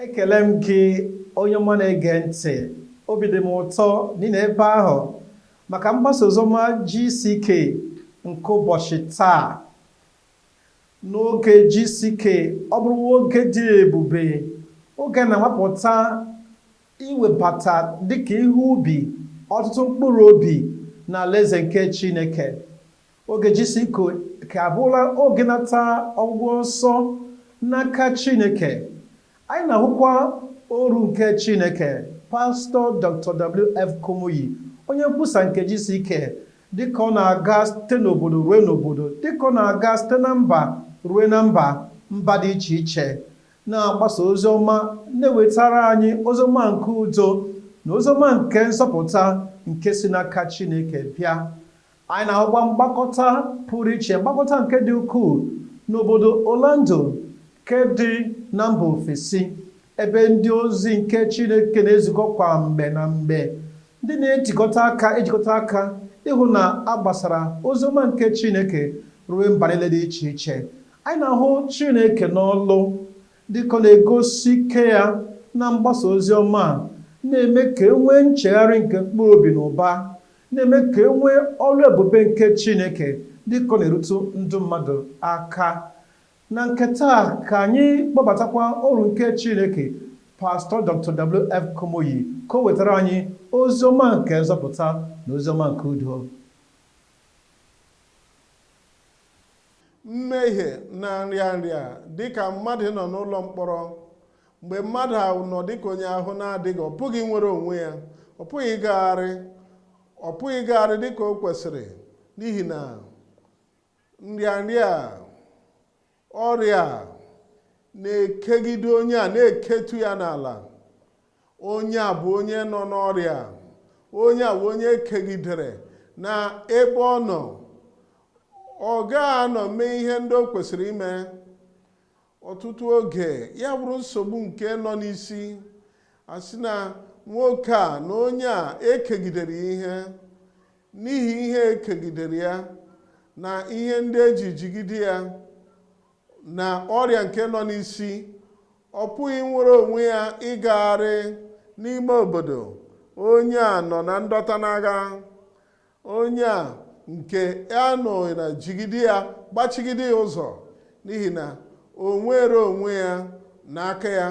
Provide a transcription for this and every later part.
Ekele m gị, onye ọma na-ege ntị. Obi dị m ụtọ na ị nọ ebe ahụ maka mgbasa oziọma GCK nke ụbọchị taa. N'oge GCK, ọ bụrụwo oge dị ebube, oge na-anwapụta iwebata dịka ihe ubi ọtụtụ mkpụrụ obi n'alaeze nke Chineke. Oge GCK abụrụla oge nata ọgwụgwọ nsọ n'aka Chineke. Anyị na-ahụkwa oru nke Chineke, Pastọ Dr. W.F. Kumuyi, onye nkwusa nke GCK, dịka ọ na-aga site n'obodo ruo n'obodo, dịka ọ na-aga site na mba ruo na mba, mba dị iche iche, na-agbasa ozi ọma, na-ewetara anyị ozi ọma nke udo na ozi ọma nke nzọpụta nke si n'aka Chineke bịa. Anyị na-ahụkwa mgbakọta pụrụ iche, mgbakọta nke dị ukwuu n'obodo Orlando nke dị na mba ofesi, ebe ndị ozi nke Chineke na-ezukọ kwa mgbe na mgbe, ndị na-ejikọta aka ejikọta aka ịhụ na a gbasara ozi ọma nke Chineke ruo mba niile dị iche iche. Anyị na-ahụ Chineke n'ọlụ dịka ọ na-egosi ike ya na mgbasa ozi ọma a, na-eme ka e nwee nchegharị nke mkpụrụ obi na ụba, na-eme ka e nwee ọrụ ebube nke Chineke dịka ọ na-erute ndụ mmadụ aka. Na nke taa, ka anyị kpọbatakwa oru nke Chineke, Pastọ Dr. W.F. Kumuyi, ka o wetara anyị ozi ọma nke nzọpụta na ozi ọma nke udo. Mmehie na nrịanrịa dịka mmadụ nọ n'ụlọ mkpọrọ. Mgbe mmadụ ahụ nọ dịka onye ahụ na-adịghị, ọ pụghị inwere onwe ya, ọ pụghị ịgagharị, ọ pụghị ịgagharị dịka o kwesịrị, n'ihi na nrịanrịa, ọrịa na-ekegide onye a, na-eketu ya n'ala. Onye a bụ onye nọ n'ọrịa, onye a bụ onye ekegidere na ebe ọ nọ, ọ gaghị anọ mee ihe ndị o kwesịrị ime. Ọtụtụ oge ya bụrụ nsogbu nke nọ n'isi, a sị na nwoke a na onye a ekegidere ihe, n'ihi ihe ekegidere ya na ihe ndị eji jigide ya na ọrịa nke nọ n'isi, ọ pụghị inwere onwe ya ịgagharị n'ime obodo. Onye a nọ na ndọta n'agha, onye a nke a nọ na jigide ya, gbachigide ya ụzọ, n'ihi na o nwere onwe ya n'aka ya,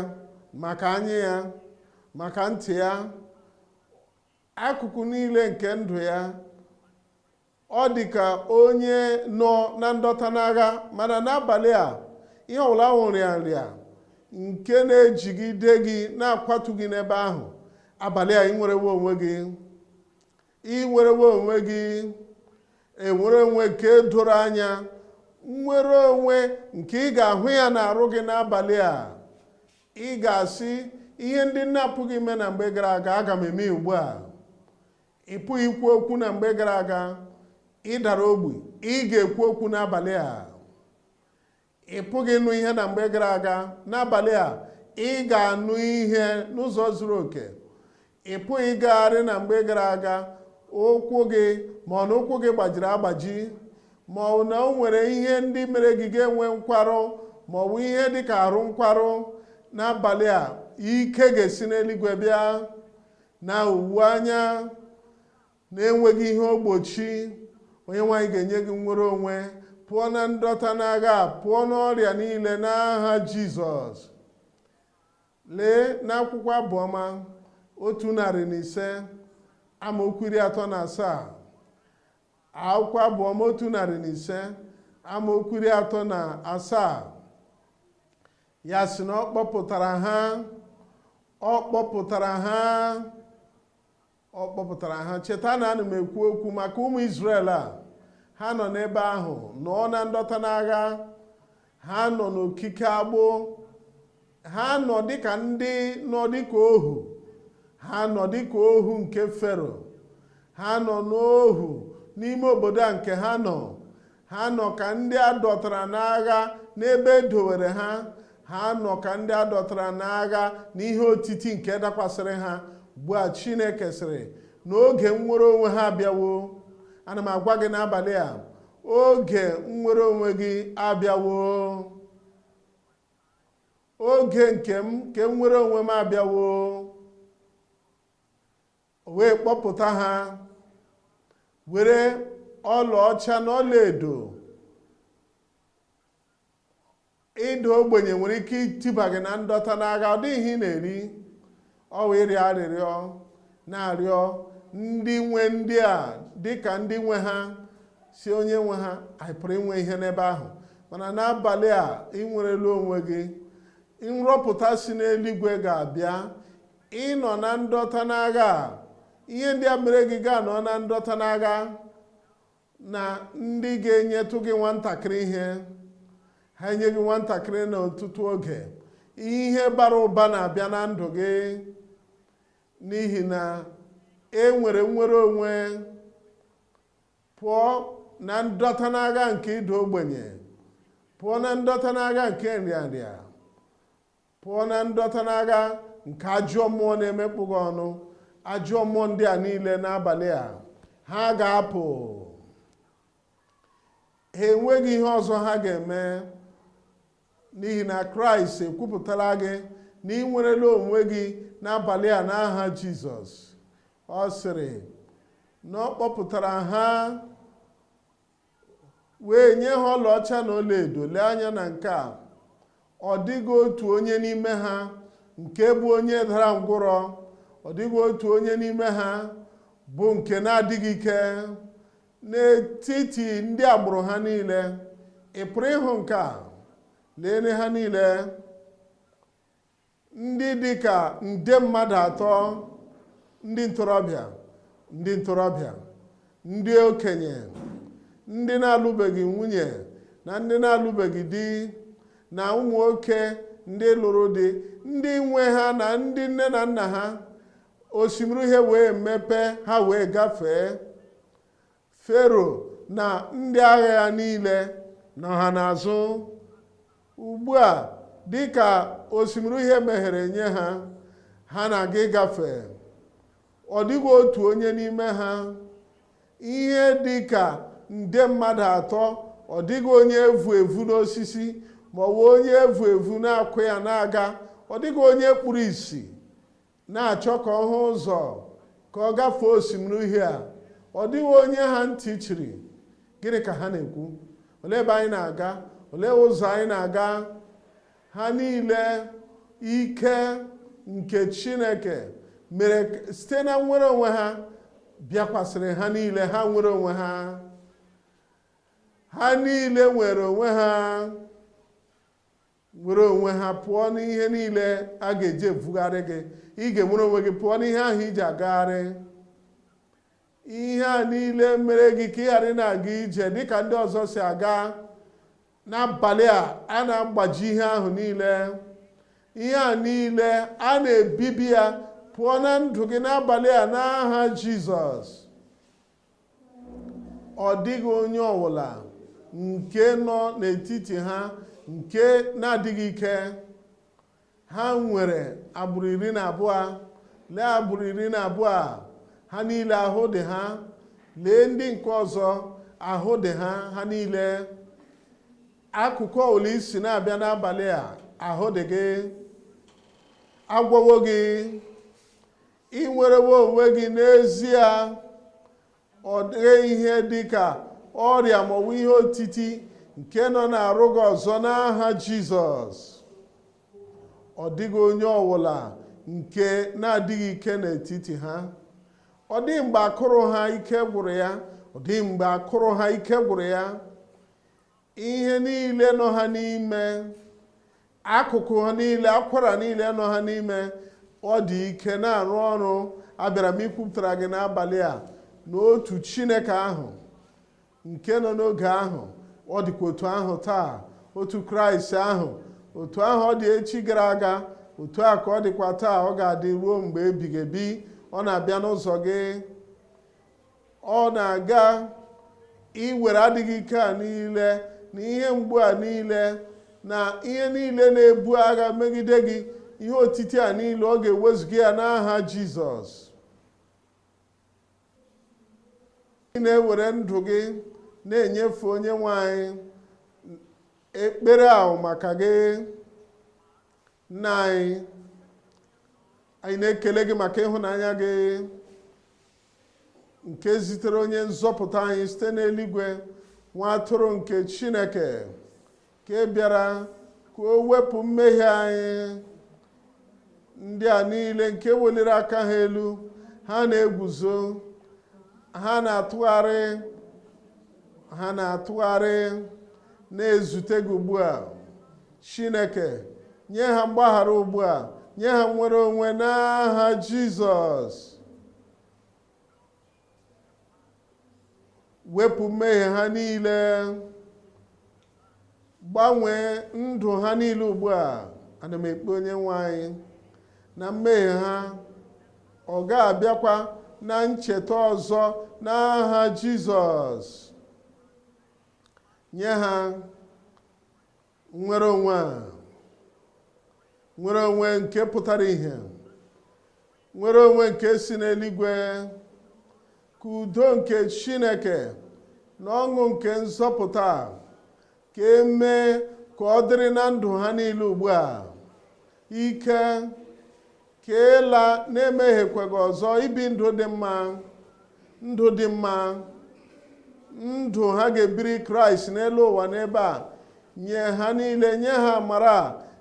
maka anya ya, maka ntị ya, akụkụ niile nke ndụ ya. Ọ dị ka onye nọ na ndọta n'agha. Mana n'abalị a, ihe ọbụla wụ nrịanrịa nke na-ejigide gị, na-akwatu gị n'ebe ahụ, abalị a ị nwerewo onwe gị, ị nwerewo onwe gị, enwere onwe nke doro anya, nnwere onwe nke ị ga-ahụ ya n'arụ gị n'abalị a. Ị ga-asị, ihe ndị m na-apụghị ime na mgbe gara aga, aga m eme ugbu a. Ị pụghị ikwu okwu na mgbe gara aga, ị dara ogbi, ị ga-ekwu okwu n'abalị a. Ị pụghị ịnụ ihe na mgbe gara aga, n'abalị a ị ga-anụ ihe n'ụzọ zuru oke. Ị pụghị ịgagharị na mgbe gara aga, ụkwụ gị ma ọ na ụkwụ gị gbajiri agbaji, ma ọ na o nwere ihe ndị mere gị ga-enwe nkwarụ, ma ọ bụ ihe dị ka arụ nkwarụ, n'abalị a ike ga-esi n'eluigwe bịa na owu anya na-enweghị ihe ogbochi. Onye nwe anyị ga-enye gị nnwere onwe pụọ na ndọta n'agha, pụọ n'ọrịa niile n'aha Jizọs. Lee n'akwụkwọ Abụ Ọma 105 amaokwu 37. Akwụkwọ Abụ Ọma 105 amaokwu 37, ya sị na ọ kpọpụtara ha, ọ kpọpụtara ha, ọ kpọpụtara ha. Cheta na ana m ekwu okwu maka ụmụ Izrel a. Ha nọ n'ebe ahụ, nọ na ndọta n'agha, ha nọ n'okike agbụ, ha nọ dịka ndị nọ dịka ohu, ha nọ dịka ohu nke Fero, ha nọ n'ohu n'ime obodo a nke ha nọ, ha nọ ka ndị a dọtara n'agha n'ebe e dowere ha, ha nọ ka ndị a dọtara n'agha n'ihe otiti nke dakwasịrị ha. Ugbu a Chineke sịrị na oge nnwere onwe ha abịawo. Ana m agwa gị n'abalị a, oge nnwere onwe gị abịawo. Oge nke m nke m nwere onwe m abịawo. O wee kpọpụta ha, were ọlaọcha na ọlaedo. Ịda ogbenye nwere ike itiba gị na ndọta n'agha. Ọ dịghị ihe ị na-eri, ọ wụ ịrịọ arịrịọ, na-arịọ ndị nwe ndị a dịka ndị nwe ha si onye nwe ha. Anyị pụrụ inwe ihe n'ebe ahụ, mana n'abalị a ị nwerela onwe gị. Nrọpụta si n'eluigwe ga-abịa. Ịnọ na ndọta n'agha a, ihe ndị a mere gị gaa nọ na ndọta n'agha na ndị ga-enyetụ gị nwatakịrị ihe, ha enye gị nwatakịrị n'ọtụtụ oge. Ihe bara ụba na-abịa na ndụ gị n'ihi na e nwere nnwere onwe pụọ na ndọta n'agha nke ịda ogbenye, pụọ na ndọta n'agha nke nrịanrịa, pụọ na ndọta n'agha nke ajọ mmụọ na-emekpụ gị ọnụ. Ajọ mmụọ ndị a niile n'abalị a, ha ga-apụ. Ha enweghị ihe ọzọ ha ga-eme, n'ihi na Kraịst ekwupụtara gị na ị nwerela onwe gị n'abalị a n'aha Jizọs. Ọ sịrị na ọ kpọpụtara ha wee nye ha ọlaọcha na ọlaedo. Lee anya na nke a, ọ dịghị otu onye n'ime ha nke bụ onye dara ngwụrọ, ọ dịghị otu onye n'ime ha bụ nke na-adịghị ike n'etiti ndị agbụrụ ha niile. Ị pụrụ ịhụ nke a? Lee ha niile, ndị dịka nde mmadụ 3, ndị ntorobịa, ndị ntorobịa, ndị okenye, ndị na-alụbeghị nwunye na ndị na-alụbeghị di, na ụmụ nwoke ndị lụrụ di, ndị nwe ha na ndị nne na nna ha. Osimiri Uhie wee mepee, ha wee gafee. Fero na ndị agha ya niile nọ ha n'azụ. Ugbu a, dịka osimiri Uhie meghere nye ha, ha na-aga ịgafe. Ọ dịghị otu onye n'ime ha, ihe dịka nde mmadụ 3, ọ dịghị onye evu evu n'osisi ma ọ bụ onye evu evu na-akwụ ya na-aga. Ọ dịghị onye kpuru ìsì na-achọ ka ọ hụ ụzọ ka ọ gafee osimiri Uhie a. Ọ dịghị onye ha ntị chiri. Gịnị ka ha na-ekwu? Olee ebe anyị na-aga? Olee ụzọ anyị na-aga? Ha niile, ike nke Chineke mere site na nnwere onwe ha bịakwasịrị ha niile. Ha nwere onwe ha, ha niile nwere onwe ha, nwere onwe ha pụọ n'ihe niile a ga-eji evugharị gị. Ị ga-enwere onwe gị pụọ n'ihe ahụ iji agagharị, ihe a niile mere gị ka ị ghara ị na-aga ije dịka ndị ọzọ si aga. N'abalị a, a na-agbaji ihe ahụ niile. Ihe a niile a na-ebibi ya pụọ na ndụ gị n'abalị a n'aha Jizọs. Ọ dịghị onye ọbụla nke nọ n'etiti ha nke na-adịghị ike. Ha nwere agbụrụ 12. Lee agbụrụ 12 a, ha niile ahụ dị ha. Lee ndị nke ọzọ, ahụ dị ha, ha niile. Akụkụ ọbụla isi na-abịa n'abalị a, ahụ dị gị, agwọwo gị, ị nwerewo onwe gị n'ezie. Ọ dịghị ihe dị ka ọrịa maọbụ ihe otiti nke nọ na-arụ gị ọzọ n'aha Jizọs. Ọ dịghị onye ọbụla nke na-adịghị ike n'etiti ha. Ọ dịghị mgbe akụrụ ha ike gwụrụ ya. Ọ dịghị mgbe akụrụ ha ike gwụrụ ya. Ihe niile nọ ha n'ime, akụkụ ha niile, akwara niile nọ ha n'ime, ọ dị ike na-arụ ọrụ. Abịara m ikwupụtara gị n'abalị a na otu Chineke ahụ nke nọ n'oge ahụ, ọ dịkwa otu ahụ taa. Otu Kraịst ahụ, otu ahụ ọ dị echi gara aga, otu a ka ọ dịkwa taa, ọ ga-adị ruo mgbe ebighị ebi. Ọ na-abịa n'ụzọ gị, ọ na-aga iwere adịghị ike a niile na ihe mgbu a niile na ihe niile na-ebu agha megide gị, ihe otiti a niile, ọ ga-ewezuga ya n'aha Jizọs. Ị na-ewere ndụ gị na-enyefe onye nwe anyị. Ekpere ahụ maka gị. Nna anyị, anyị na-ekele gị maka ịhụnanya gị nke zitere onye nzọpụta anyị site n'eluigwe, nwa atụrụ nke Chineke, ka e bịara ka o wepụ mmehie anyị. Ndị a niile nke weliri aka ha elu, ha na-eguzo, ha na-atụgharị, ha na-atụgharị na-ezute gị ugbu a. Chineke, nye ha mgbaghara ugbu a, nye ha nnwere onwe n'aha Jizọs. Wepụ mmehie ha niile, gbanwee ndụ ha niile ugbu a. Ana m ekpe onye nwe anyị na mmehie ha ọ ga-abịakwa na ncheta ọzọ n'aha Jizọs. Nye ha nnwere onwe a, nnwere onwe nke pụtara ìhè, nnwere onwe nke si n'eluigwe, ka udo nke Chineke na ọṅụ nke nzọpụta ka emee ka ọ dịrị na ndụ ha niile ugbu a. Ike ka ịla na-emehiekwaghị ọzọ, ibi ndụ dị mma, ndụ dị mma, ndụ ha ga-ebiri Kraịst n'elu ụwa n'ebe a. Nye ha niile, nye ha amara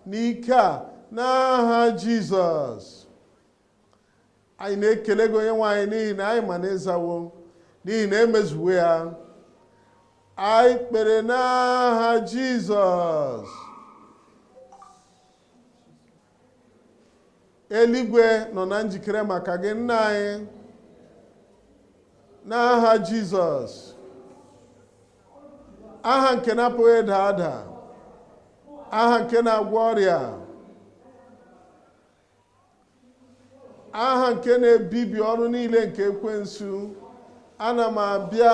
na ike a n'aha Jizọs. Anyị na-ekele gị onye nwe anyị n'ihi na anyị ma na ịzawo, n'ihi na emezuwo ya. Anyị kpere n'aha Jizọs. Eluigwe nọ na njikere maka gị, nna anyị, n'aha Jizọs. Aha nke na-apụghị ịda ada, aha nke na-agwọ ọrịa, aha nke na-ebibi ọrụ niile nke ekwensu. Ana m abịa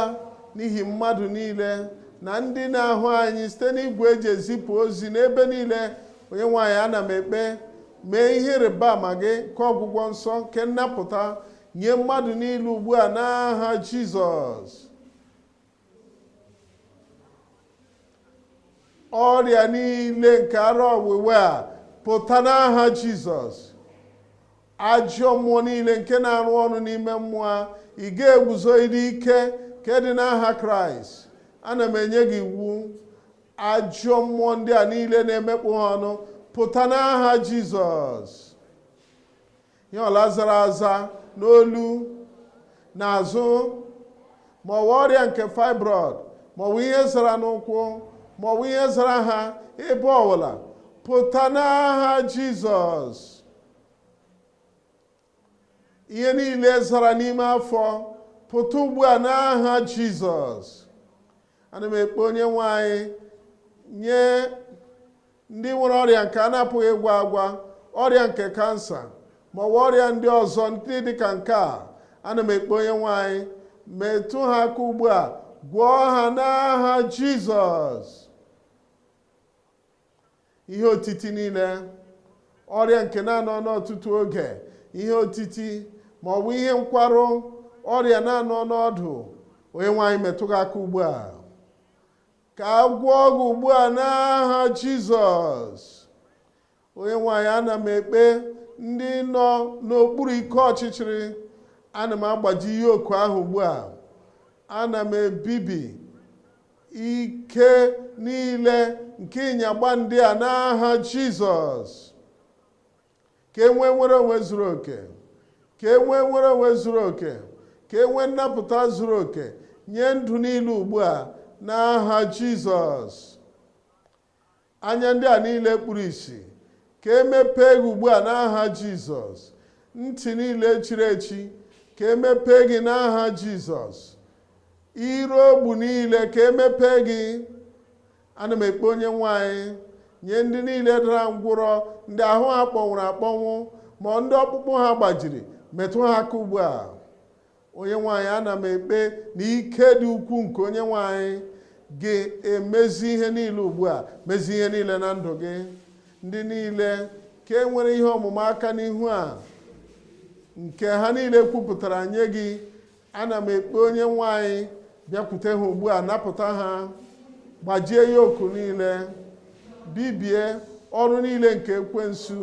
n'ihi mmadụ niile na ndị na-ahụ anyị site n'igwe eji ezipụ ozi n'ebe niile. Onye nwe anyị, ana m ekpe, mee ihe ịrịba ama gị nke ọgwụgwọ nsọ nke nnapụta nye mmadụ niile ugbu a n'aha Jizọs. Ọrịa niile nke ara ọwụwa a pụta n'aha Jizọs. Ajọ mmụọ niile nke na-arụ ọrụ n'ime mmụọ, ị ga-eguzogide ike nke dị n'aha Kraịst. Ana m enye gị iwu, ajọ mmụọ ndị a niile na-emekpụ ha ọnụ pụta n'aha Jizọs. Ihe ọla zara aza n'olu, n'azụ, ma ọ bụ ọrịa nke fibroid, ma ọ bụ ihe zara n'ụkwụ, ma ọ bụ ihe zara ha ebe ọbụla, pụta n'aha Jizọs. Ihe niile zara n'ime afọ, pụta ugbu a n'aha Jizọs. Ana m ekpe onye nwe anyị nye ndị nwere ọrịa nke a na-apụghị ịgwọ agwa, ọrịa nke kansa, ma ọ bụ ọrịa ndị ọzọ ndị dị ka nke a. Ana m ekpe onye nwe anyị, metụ ha aka ugbu a, gwọọ ha n'aha Jizọs. Ihe otiti niile, ọrịa nke na-anọ n'ọtụtụ oge, ihe otiti ma ọ bụ ihe nkwarụ, ọrịa na-anọ n'ọdụ, onye nwe anyị metụ gị aka ugbu a, ka a gwọọ gị ugbu a n'aha Jizọs. Onye nwe anyị, ana m ekpe ndị nọ n'okpuru ike ọchịchịrị, ana m agbaji yoke ahụ ugbu a, ana m ebibi ike niile nke ịnyagba ndị a n'aha Jizọs. Ka e nwee nwere onwe zuru oke, ka e nwee nwere onwe zuru oke, ka e nwee nnapụta zuru oke nye ndụ niile ugbu a n'aha Jizọs. Anya ndị a niile kpuru ìsì, ka e mepee gị ugbu a n'aha Jizọs. Ntị niile chiri echi, ka e mepee gị n'aha Jizọs. Iru ogbu niile, ka e mepee gị. Ana m ekpe onye nwe anyị nye ndị niile dara ngwụrọ, ndị ahụ ha kpọnwụrụ akpọnwụ, ma ndị ọkpụkpụ ha gbajiri, metụ ha aka ugbu a. Onye nwe anyị, ana m ekpe na ike dị ukwuu nke onye nwe anyị ga-emezi ihe niile ugbu a, mezie ihe niile na ndụ gị. Ndị niile ka e nwere ihe ọmụma aka n'ihu a nke ha niile kwupụtara nye gị, ana m ekpe onye nwe anyị bịakwute ha ugbu a, napụta ha, gbajie yoku niile, bibie ọrụ niile nke ekwensu.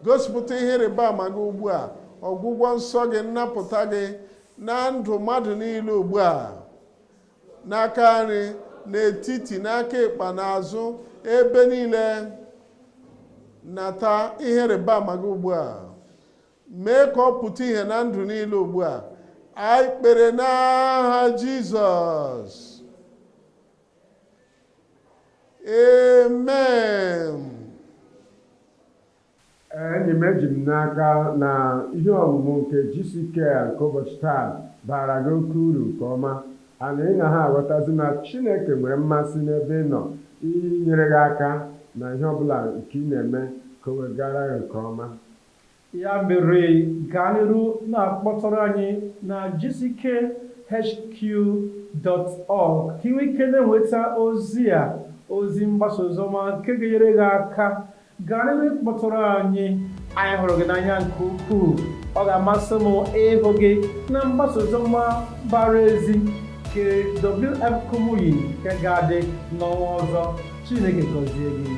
Gosipụta ihe ịrịba ama gị ugbu a, ọgwụgwọ nsọ gị, nnapụta gị na ndụ mmadụ niile ugbu a, n'aka nri, n'etiti, n'aka ịkpa, n'azụ, ebe niile. Nata ihe ịrịba ama gị ugbu a, mee ka ọ pụta ihe na ndụ niile ugbu a. Anyị kpere n'aha Jizọs, amen. Enyi m, eji m n'aka na ihe ọmụmụ nke GCK nke ụbọchị taa baara gị oke uru nke ọma, ana ị na ha aghọtazi na Chineke nwere mmasị n'ebe ị nọ inyere gị aka na ihe ọbụla nke ị na-eme ka o wegara gị nke ọma. Ya mere, gaa n'iru na-akpọtụrụ anyị na gckhq.org ka ị nwee ike na-enweta ozi a, ozi mgbasa oziọma nke ga-enyere gị aka. Gaa n'iru ịkpọtụrụ anyị. Anyị hụrụ gị n'anya nke ukwuu. Ọ ga-amasị m ịhụ gị na mgbasa oziọma bara ezi nke WF Kumuyi nke ga-adị n'ọnwa ọzọ. Chineke gọzie gị.